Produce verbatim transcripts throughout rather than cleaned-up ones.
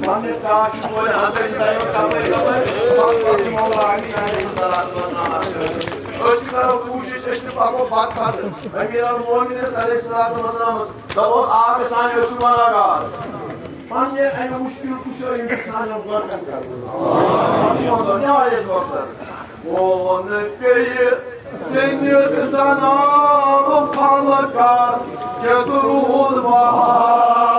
پننہِ کاشہِ کورِ ہمسایہِ سپٲرۍ یپٲرۍ، پتہٕ پتہٕ یِمو لاگہِ چانہِ سُنٛد دلال وزناوان۔ أسۍ تہِ کرو کوٗشِش، أسۍ تہِ پکو پتہٕ پتہٕ۔ امیر المومنین علیہ الصلوۃ والسلام دوٚپُس، آ، سانہِ أسۍ چھِ گۄناہگار۔ پننہِ امہِ مُشکِل کُشٲیی چھِ سانٮ۪ن گۄناہن کران۔ پننہِ ووٚن دوٚپُن، نہٕ علیہ الصلوۃ والسلام۔ ووٚن پیٚیہِ زِندٕ زنان خلقس کیُتھ روٗد بہار۔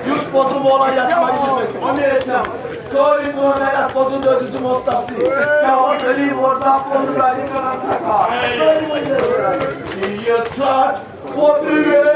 یُس پوٚتُر وولا یتھ مجلس منٛز، امیر احسان، سورُے دۄہن اگر پوٚتُر دٲدِس دِمو تسلی، کیٛاہ اوس علی ووت دَپ پوٚتُر دادِ کران تھکان۔ سٲری ؤنۍ یہِ ژھٹھ پوٚتُر ویرِ۔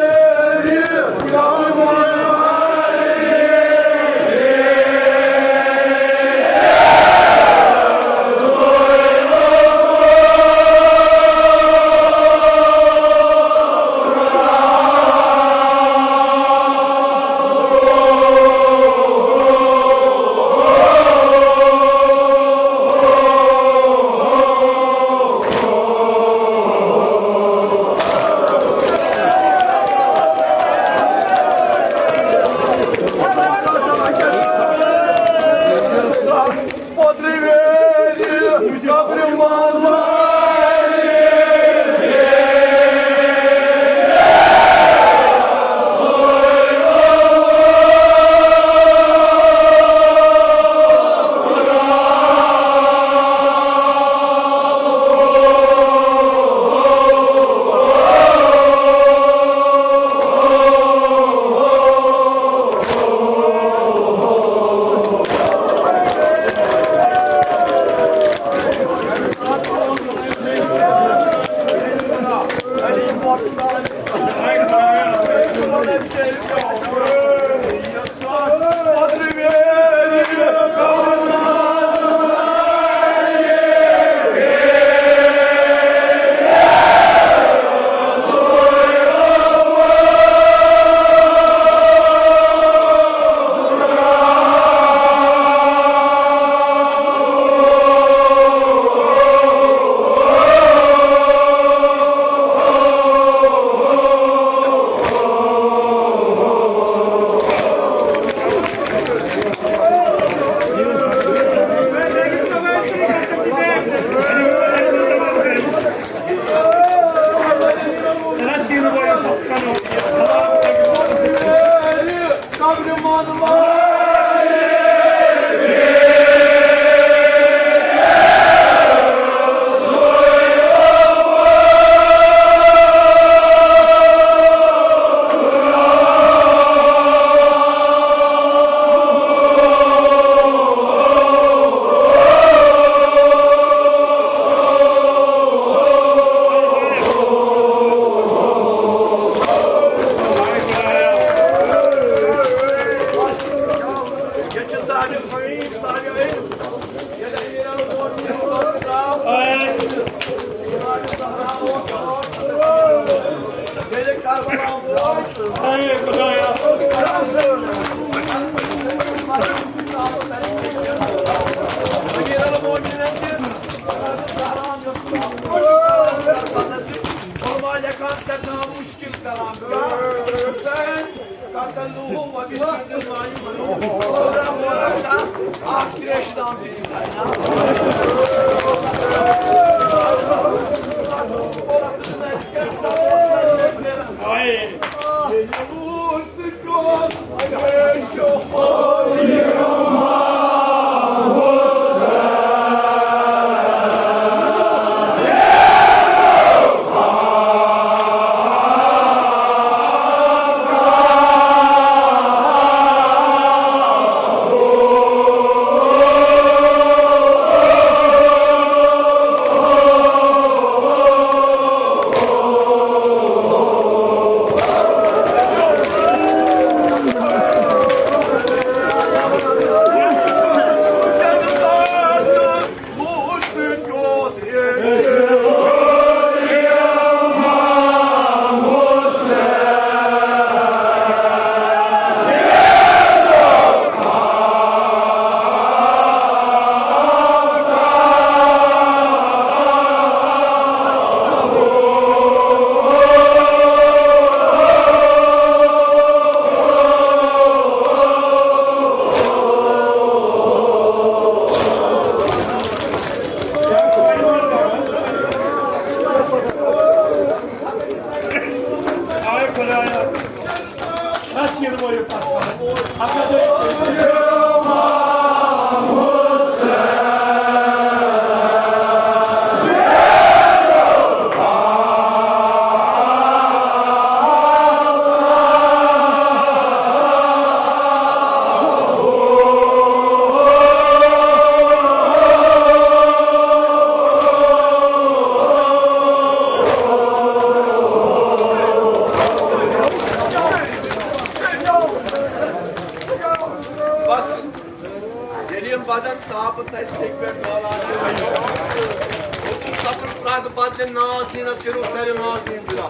تہٕ پتہٕ ناز دیٖنس کٔرِو سرِ ناز دیٖن جُدا۔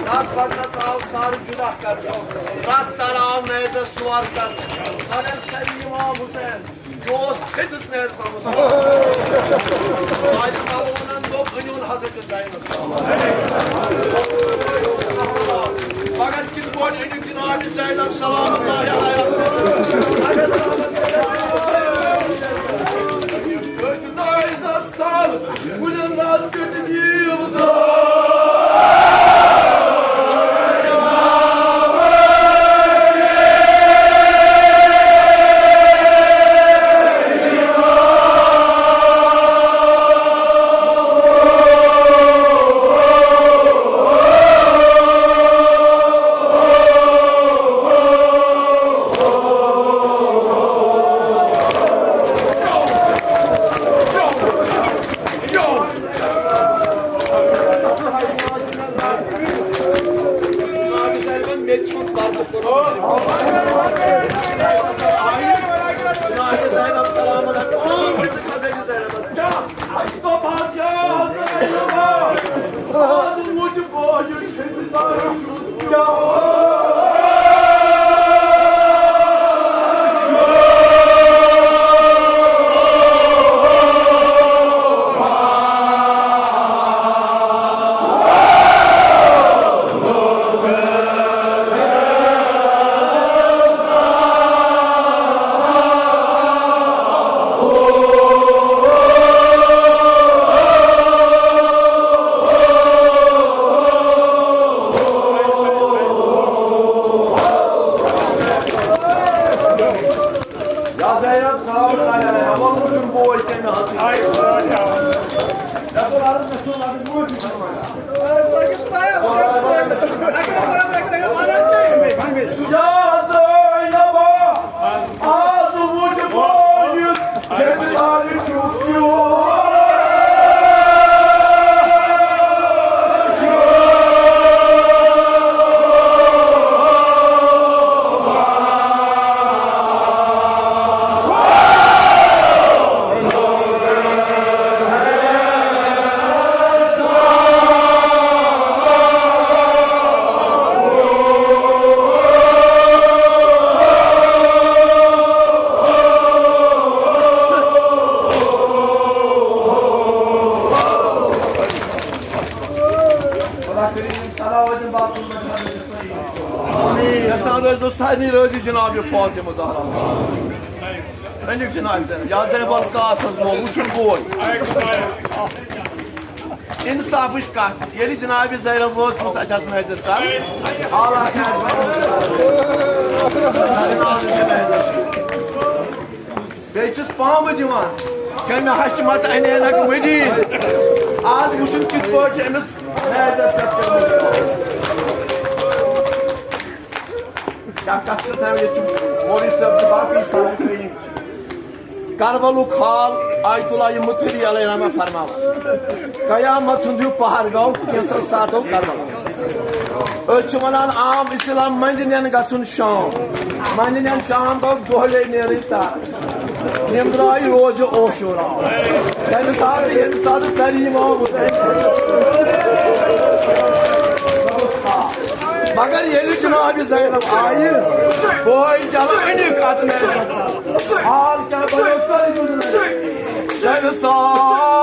تَتھ بدنس آو سر جُدا کرنہٕ، تَتھ سر آو نیزس سوار کرنہٕ، مگر سرِ امام حسین یہِ اوس تھٔدِس نیزس آمُت سوار۔ ساجد بابا وَنان دوٚپ، "أنِوُن حضرت زینب سلام اللہ۔" مگر کِتھ پٲٹھۍ أنِو جناب زینب سلام اللہ علیہا؟ یا زینب سلام علیہا، وَلہٕ وٕچھُن بوے کَمہِ حظ۔ یا زینب، آز وٕچھ بوے یُس شیطان چھُ۔ یَژھان روزِ سارنٕے رٲضی جناب فاطمہ زہرا۔ أنِکھ جناب زینب۔ یا زینب القاس حظ وول، وٕچھُن بوے۔ انصافٕچ کتھ، ییٚلہِ جناب زینب وٲژمٕژ اَتہِ حظ میچس تل، حالات کیٛاہ آسہِ؟ بیٚیہِ چھِس پامہٕ دِوان، کَمہِ ہَچہِ مَتہٕ اَنے نَکھ ؤدیٖن۔ آز وٕچھُن کِتھ پٲٹھۍ چھِ أمِس میچس پٮ۪ٹھ کٔرمٕژ۔ کیٛاہ کَتھ چھِ تھاوٕنۍ؟ ییٚتہِ چھُ مولوی صٲب تہٕ باقٕے سارے ترٛیٚیِم چھِ۔ کربلُک حال آیت اللہ مطہری علیہ الرحمہ فرماوان، قیامت سُنٛد ہیوٗ پہر گوٚو کینٛژھو ساتو کربلا۔ أسۍ چھِ وَنان عام اصطلاح منٛدِ نٮ۪ن گژھُن شام۔ منٛدِ نٮ۪ن شام گوٚو دۄہلے نیرٕنۍ تار۔ یِم درٛاے روزِ اوشوٗرا۔ تَمہِ ساتہٕ، ییٚمہِ ساتہٕ سٲری یِم آو مگر ییٚلہِ جناب زینب آیہِ، بوے جلہٕ أنِکھ اَتھ میچس۔ حال کیٛاہ بنیو سٲری بُزرگ؟ تَمہِ ساتہٕ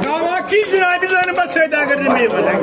گواہ چی جناب زینبس سۭتۍ اگر نہٕ مےٚ وَنان۔